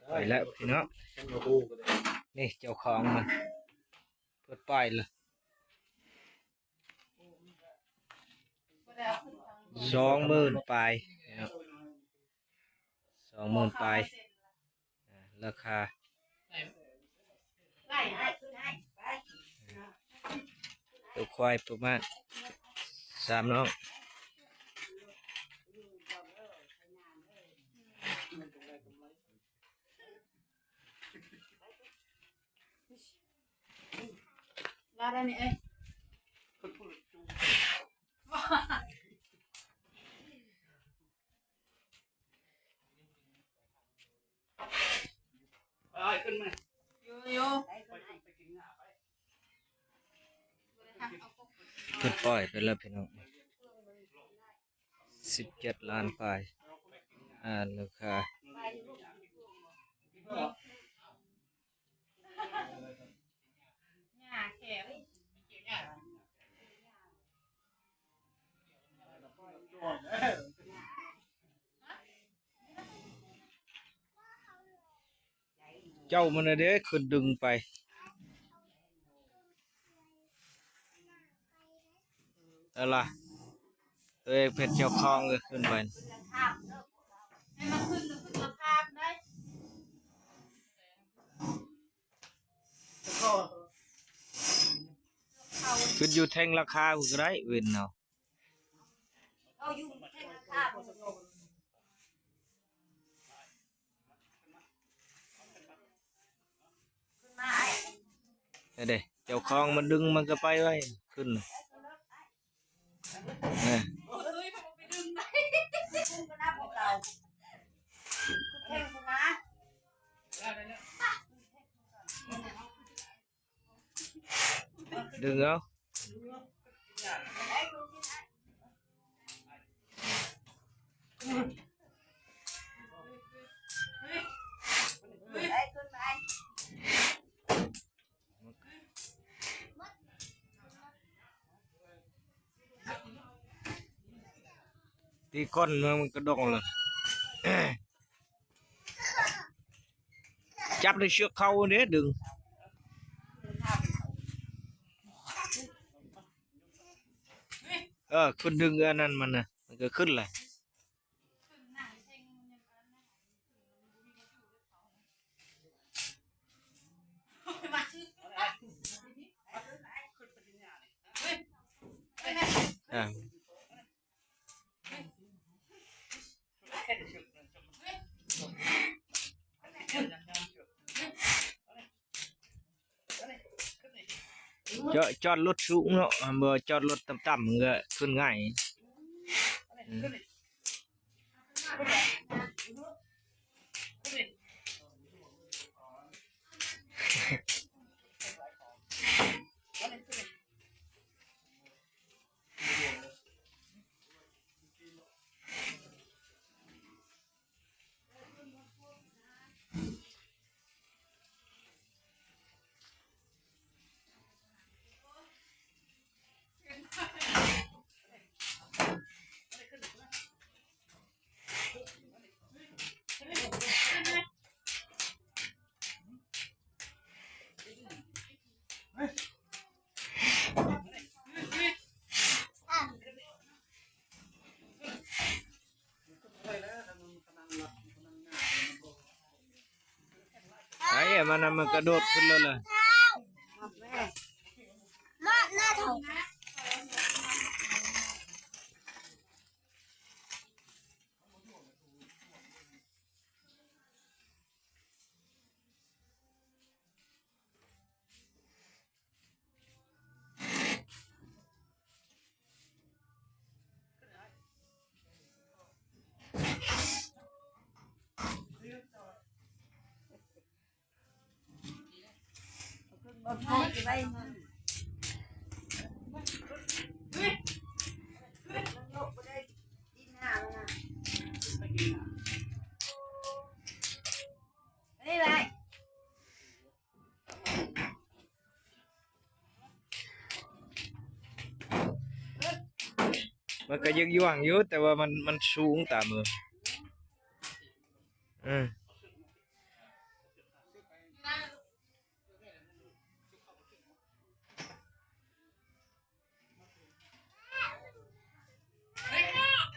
ໄປແລ້ວພີ່ນ້ອງ ນີ້ເຈົ້າຂອງມັນ ເພິ່ນໄປແລ້ວ ສອງໝື່ນປາຍພີ່ນ້ອງ ສອງໝື່ນປາຍ ອ່າ ລາຄາ ໂຕຄວາຍປະມານສາມນ້ອງ ລາດໄດ້ນີ້ເອີຍ ເອົາຂຶ້ນມາ ຢູ່ ຢູ່ ໄປຂຶ້ນໄປ ໄປກິນຫຍ້າໄປ ເພິ່ນປ່ອຍໄປແລ້ວພີ່ນ້ອງ ສິບເຈັດລ້ານປາຍ ອ່ານລາຄາ ຫຍ້າແຂງ ເຈົ້າມັນນະເດ້ ຂຶ້ນດຶງໄປ ເອົາລະ ໂຕເອງເປັນເຈົ້າຂອງກໍຂຶ້ນໄປ ໃຫ້ມັນຂຶ້ນ ຂຶ້ນລາຄາໄດ້ ຂຶ້ນຢູ່ແທ່ງລາຄາພຸ້ນກໍໄດ້ ເວັນເອົາ ເອົາຢູ່ແທ່ງລາຄາພຸ້ນ ຂຶ້ນມາອ້າຍ ເດ້ ເຈົ້າຂອງມັນດຶງມັນກໍໄປໄວ ຂຶ້ນ ເອີ ດຶງເອົາ ຕີກ້ອນມັນກະດົງລະ ຈັບໃນເຊືອກເຂົາເດ້ ດຶງ ເອີ ຂຶ້ນດຶງອັນນັ້ນມັນນະ ມັນກະຂຶ້ນແຫຼະ. ອ່າ ຈອດ ຈອດລົດສູງເນາະ ບໍ່ຈອດລົດຕ່ຳໆ ມັນກະຂຶ້ນງ່າຍ ອືມ. ໄອ້ ມັນນະ ມັນກະໂດດຂຶ້ນແລ້ວລະ. ມັນກະຢືງຢວ່າງຢູ່ ແຕ່ວ່າມັນ ມັນສູງຕາມເອີ ເອີ.